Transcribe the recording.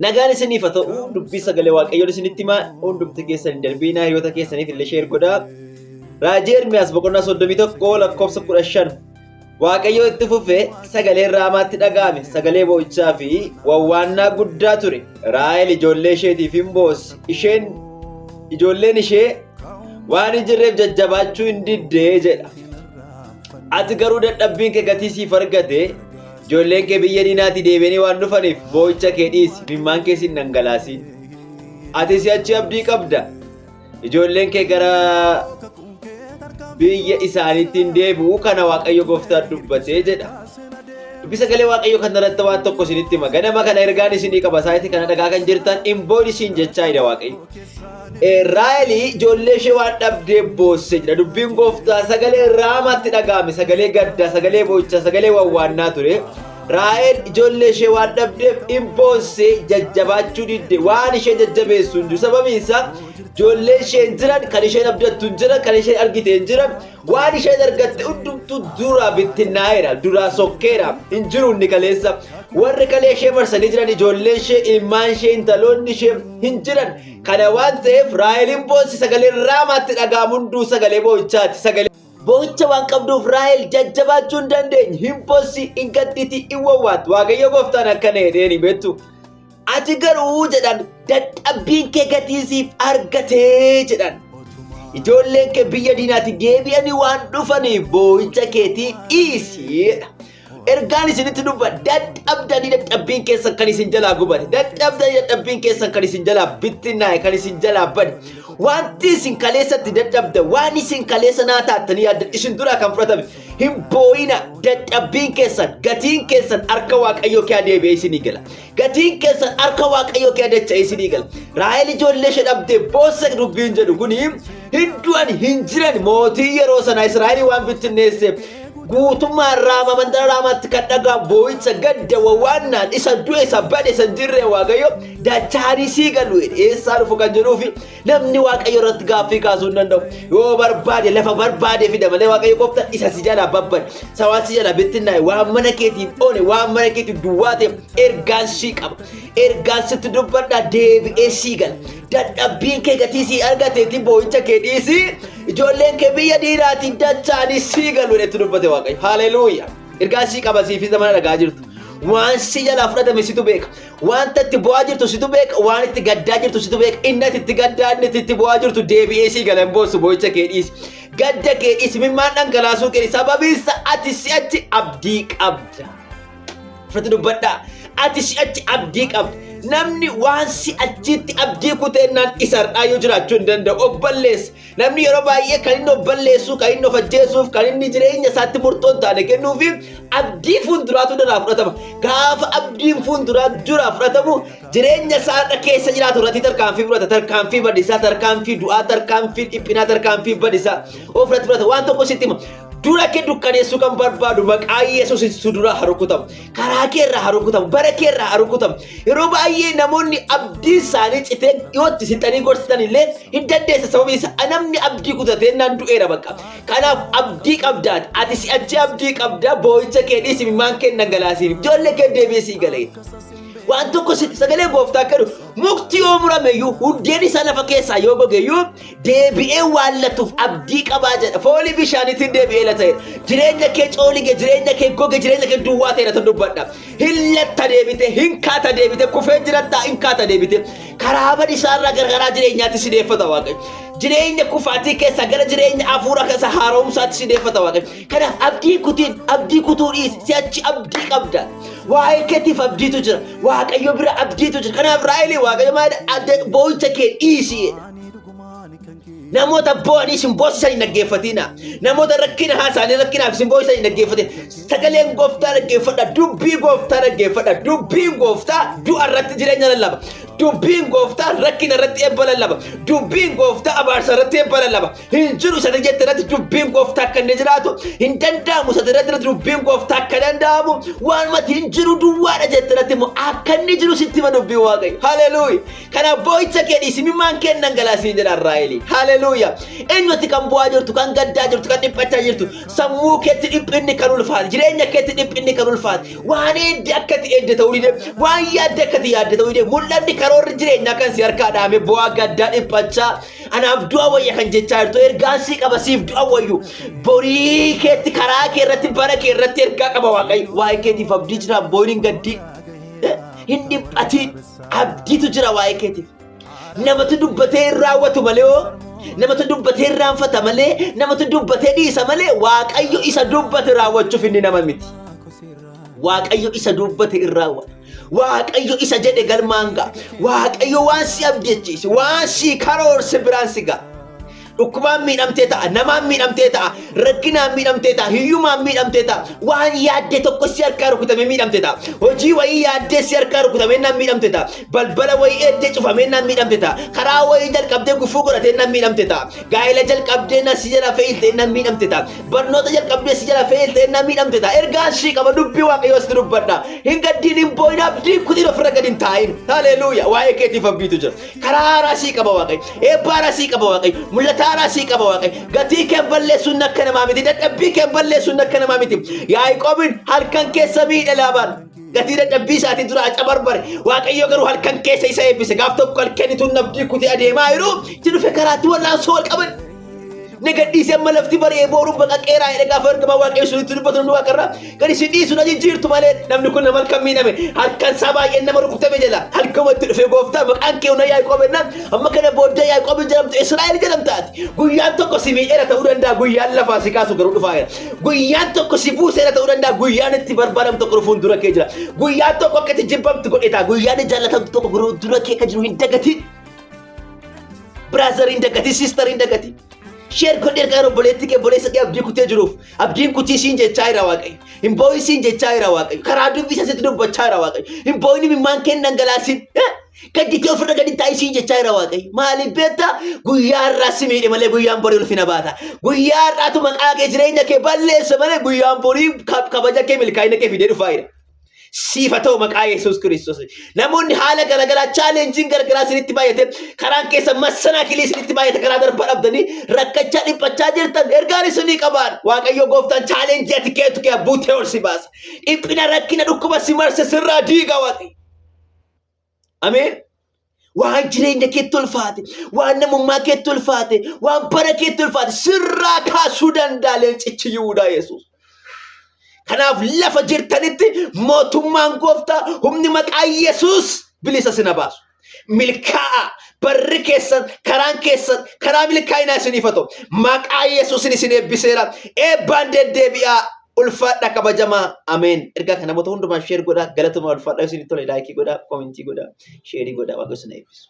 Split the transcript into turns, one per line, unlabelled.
Nagaan isiniif haa ta'u. Dubbii sagalee Waaqayyoon isinitti himaa. Hundumti keessan hin darbiinaa, hiriyoota keessaniif illee share godhaa. Raajii Ermiyaas boqonnaa 31 lakkoofsa 15. Waaqayyo itti fufee sagaleen Raamaatti dhaga'ame, sagalee boo'ichaa fi wawwaannaa guddaa ture. Raahel ijoollee isheetiif hin boossi. Isheen ijoolleen ishee waan hin jirreef jajjabaachuu hin diddee jedha. Ati garuu dadhabbiin kee gatii siif argate, ijoolleen kee biyya diinaatii deebi'anii waan dhufaniif boo'icha kee dhiisi, imimmaan kees hin dhangalaasiin. Ati si'achi abdii qabda. Ijoolleen kee gara biyya isaaniitti hin deebi'u, kana Waaqayyo gooftaan dubbatee jedha. Dubbi sagalee Waaqayyo kana irratti waan tokko isinitti hima. Ganama kana ergaan isinii qaba. Saayitii kana dhagaa kan jirtan hin boo'in isin jechaa jira Waaqayyo. Raahel ijoollee ishee waan dhabdee boosse jira. Dubbiin gooftaa sagalee Raamaatti dhaga'ame, sagalee gaddaa, sagalee boo'ichaa, sagalee wawwaannaa ture. Raahel ijoollee ishee waan dhabdeef hin boosse, jajjabaachuu didde, waan ishee jajjabeessu hin jiru. Sababiin isaa ijoollee ishee hin jiran, kan isheen abdattu hin jiran, kan isheen argite hin jiran, waan isheen argatte hundumtuu duraa bittinnaa'eera, duraa sokkeera, hin jiru inni kaleessa. Warri kalee ishee marsanii jiran ijoollee ishee, ilmaan ishee, intaloonni ishee hin jiran. Kana waan ta'eef Raahel hin boossi, sagalee Raamaatti dhaga'amu hunduu sagalee boo'ichaati. Sagalee boo'icha waan qabduuf Raahel jajjabaachuu hin dandeenye. Hin boossi, hin gadditi, hin wawwaatti. Waaqayyo gooftaan akkana jedheen hin beektu. Ati garuu jedhan dadhabbiin kee gatii siif argatee jedhan. Ijoolleen kee biyya diinaatti deebi'anii waan dhufaniif boo'icha keetii dhiisi jedha. Ergaan isinitti dubbadha. Dadhabdanii dadhabbiin keessan kan isin jalaa gubate. Dadhabdanii dadhabbiin keessan kan isin jalaa bittinnaa'e, kan isin jalaa bade. Wanti isin kaleessatti dadhabda, waan isin kaleessa naa taattanii yaaddan isin duraa kan fudhatame. Hin boo'ina, dadhabbiin keessan, gatiin keessan harka Waaqayyoo kee deebi'ee isinii gala. Gatiin keessan harka Waaqayyoo kee dacha'ee isinii gala. Raahel ijoollee ishee dhabdee boosse dubbiin jedhu kuni hin du'an, hin jiran. Mootii yeroo sana Israa'elii waan bittinneesseef guutummaa Raama, mandara Raamaatti kan dhagaa boo'icha, gadda, wawwaannaan, isa du'e, isa bade, isa hin jirre Waaqayyo dachaanii sii galu jedhe. Eessaa dhufu kan jedhuufi namni Waaqayyo irratti gaaffii kaasuu hin danda'u. Yoo barbaade lafa barbaade fida malee Waaqayyo gooftaan isa si jalaa babbade, isa waan si jalaa bittinnaa'e, waan mana keetiif one, waan mana keetiif duwwaa ta'e ergaan sii qaba. Ergaan sitti dubbadhaa, deebi'ee sii gala. Dadhabbiin kee gatii sii argateetii boo'icha kee dhiisii, ijoolleen kee biyya diinaatiin dachaanii sii galu jedhetti dubbate Waaqayyo. Haleluuyaa. Ergaan sii qaba siifis mana dhagaa jirtu. Waan si jalaa fudhatame situ beeka. Wanta itti bu'aa jirtu situ beeka. Waan itti gaddaa jirtu situ beeka. Inni ati itti gaddaa, inni ati itti bu'aa jirtu deebi'ee sii gala. Hin boossu, boo'icha kee dhiisi. Gadda kee dhiisi. Imimmaan dhangalaasuu kee dhiisi. Sababiin isaa ati si'achi abdii qabda. Ofirratti dubbadhaa. Ati si'achi abdii qabda. Namni waan si'achiitti abdii kuteennaan isa har'aa yoo jiraachuu hin danda'u. Of balleessa. Namni yeroo baay'ee kan inni of balleessu, kan inni of ajjeesuuf, kan inni jireenya isaatti murtoo hin taane kennuufi abdii fuulduraatu duraa fudhatama. Gaafa abdiin fuulduraa duraa fudhatamu jireenya isaa irra keessa jiraatu irratti tarkaanfii fudhata. Tarkaanfii badisaa, tarkaanfii du'aa, tarkaanfii dhiphinaa, tarkaanfii badisaa ofirratti fudhata. Waan tokko sitti hima. Dura kee dukkaneessuu kan barbaadu maqaa Yesuus si duraa haa rukutamu. Karaa kee irraa haa rukutamu. Bara kee irraa haa rukutamu. Yeroo baay'ee namoonni abdii isaanii citee dhiyootti sixanii gorsitan illee hin dandeessa. Sababii isaa namni abdii kutatee naan du'eera bakka. Kanaaf abdii qabdaati. Ati si'achi abdii qabda. Boo'icha kee dhiisi, imimmaan kee hin dhangalaasiin. Ijoollee kee deebi'ee sii galee. Waan tokko sitti sagalee gooftaa akka jedhu, mukti yoo murame iyyuu, hundeen isaa lafa keessaa yoo goge iyyuu, deebi'ee waan latuuf abdii qabaa jedha. Foolii bishaaniitiin deebi'ee lata jedha. Jireenya kee coolige, jireenya kee goge, jireenya kee duwwaa ta'e irratti dubbadha. Hin latta deebite, hin kaata deebite, kufee jiratta hin kaata deebite. Karaa badisaa irraa gara karaa jireenyaatti si deeffata Waaqayyo. Jireenya kufaatii keessaa gara jireenya hafuura keessa haaromsaatti si deeffata Waaqayyo. Kanaaf abdii kutiin, abdii kutuu dhiisi, si'achi abdii qabda. Waa'ee keetiif abdiitu jira. Waaqayyo bira abdiitu jira. Kanaaf Raaheliin Waaqayyo maal jedha? Boo'icha kee dhiisi jedha. Namoota boo'anii isin boosisan hin dhaggeeffatina. Namoota rakkina haasa'anii rakkinaaf isin boosisan hin dhaggeeffatina. Sagaleen gooftaa dhaggeeffadha. Dubbii gooftaa dhaggeeffadha. Dubbiin gooftaa du'a irratti jireenya lallaba. Dubbiin gooftaa rakkina irratti eebba lallaba. Dubbiin gooftaa abaarsa irratti eebba lallaba. Hin jiru isa jette irratti dubbiin gooftaa akka inni jiraatu, hin danda'amu isa irratti dubbiin gooftaa akka danda'amu, waanumatti hin jiru duwwaadha jette irratti immoo akka inni jiru sitti hima dubbiin Waaqayyo. Haleluuya. Kanaaf boo'icha kee dhiisi imimmaan kee dhangalaasiin jedha Raaheli. Haleluuya. Eenyutti kan bu'aa jirtu, kan gaddaa jirtu, kan dhiphachaa jirtu, sammuu keetti dhiphinni kan ulfaate, jireenya keetti dhiphinni kan ulfaate, waan eedde akka ati eedde ta'uu dide, waan yaadde akka ati yaadde ta'uu dide, mul'anni karoorri jireenyaa kan si harkaa dhaame bu'aa gaddaa dhiphachaa, anaaf du'a wayya kan jechaa jirtu, ergaan sii qaba siif du'a wayyu. Borii keetti karaa kee irratti bara kee irratti ergaa qaba Waaqayyo. Waa'ee keetiif abdii jira booyin hin gaddii. Hin dhiphatiin. Abdiitu jira waa'ee keetiif. Namatu dubbatee hin raawwatu malee hoo namatu dubbatee hin raanfata malee namatu dubbatee dhiisa malee Waaqayyo isa dubbate raawwachuuf inni nama miti. Waaqayyo isa dubbate hin raawwata. Waaqayyo isa jedhe galmaan ga'a. Waaqayyo waan si abdachiise waan si karoorse biraan si ga'a. Dhukkubaan miidhamtee ta'a, namaan miidhamtee ta'a, rakkinaan miidhamtee ta'a, hiyyumaan miidhamtee ta'a, waan yaadde tokko si harkaa rukutamee miidhamte ta'a, hojii wayii yaaddee si harkaa rukutamee naan miidhamte ta'a, balbala wayii eeddee cufamee naan miidhamte ta'a, karaa wayii jalqabdee gufuu godhatee naan miidhamte ta'a, gaa'ela jalqabdee na si jala fe'ilte naan miidhamte ta'a, barnoota jalqabdee si jala fe'ilte naan miidhamte ta'a. Ergaan sii qaba dubbii Waaqayyoo sitti dubbadha. Hin gaddiin hin boo'in abdii kutiin ofirra gadi hin taa'in. Haleluuya. Waa'ee keetiif abdiitu jira. Karaa haaraa sii qaba Waaqayyo. Eebba haaraa sii qaba Waaqayyo. Mul'ata haaraa sii qaba Waaqayyo. Gatii kee balleessuun akka namaa miti. Dadhabbii kee balleessuun akka namaa miti. Yaaqoobin halkan keessa miidhe Laabaan. Gatii dadhabbii isaatii duraa cabarbare. Waaqayyo garuu halkan keessa isa eebbise. Gaaf tokko halkan ituun abdii kutee adeemaa jiru itti dhufe karaatti wallaansoo wal qaban. Na gadhiisee amma lafti bari'ee booruun baqaqeeraa jedhe gaafa ergamaa Waaqayyo sunitti dubbatu namni waaqarraa gadi si dhiisu na jijjiirtu malee namni kun nama halkan miidhame halkan isaa baay'een nama rukutame jedha halkamatti dhufee gooftaa maqaan kee hunda Yaaqoob jennaan amma kana booddee Yaaqoob hin jedhamtu Israa'el jedhamtaati guyyaan tokko si miidheera ta'uu danda'a guyyaan lafaa si kaasu garuu dhufaa jira guyyaan tokko si buuseera ta'uu danda'a guyyaan itti barbaadamtu tokko dhufuun dura kee jira guyyaan tokko akka itti jibbamtu godheeta guyyaan jaallatamtu tokko garuu dura kee kan jiru hin dagatiin. Brother hin dagatin, sister hin dagatin. Share godhi ergaa yeroo obboleettii kee obboleessa kee abdii kutee jiruuf abdiin kutii siin jechaa jira Waaqayyo. Hin boo'in siin jechaa jira Waaqayyo. Karaa dubbii isa sitti dubbachaa jira Waaqayyo. Hin boo'in imimmaan kee hin dhangalaasin. Gadditee ofirra gadi taa'ii siin jechaa jira Waaqayyo. Maaliif beektaa? Guyyaa har'aa si miidhe malee guyyaan borii ulfina baata. Guyyaa har'aatu maqaa kee jireenya kee balleessa malee guyyaan borii kabaja kee milkaa'ina kee fidee dhufaa jira. Siif haa ta'u maqaa Yesuus Kiristoos. Namoonni haala garaagaraa challengeiin garaagaraa isinitti baay'ate karaan keessa massanaakilii isinitti baay'ate karaa darbaa dhabdanii rakkachaa dhiphachaa jirtan ergaan isinii qabaan Waaqayyo gooftaan challenge ati keetu kee buutee ol si baasa. Dhiphina rakkina dhukkuba si marse sirraa diiga Waaqayyo. Ameen. Waan jireenya keetti ulfaate, waan namummaa keetti ulfaate, waan bara keetti ulfaate sirraa kaasuu danda'a leencichi Yihuudaa Yesuus. Kanaaf lafa jirtanitti mootummaan gooftaa humni maqaa Yesuus bilisa sina baasu. Milkaa'a barri keessan karaan keessan karaa milkaa'inaa isiniif haa ta'u. Maqaa Yesuusin isin eebbiseera. Eebbaan deddeebi'aa. Ulfaadha kabajamaa. Ameen. Ergaa kana namoota hundumaa share godhaa. Galatoomaa ulfaadha. Isin tole like godhaa, comment godhaa, share godhaa. Waaqayyo isin eebbisu.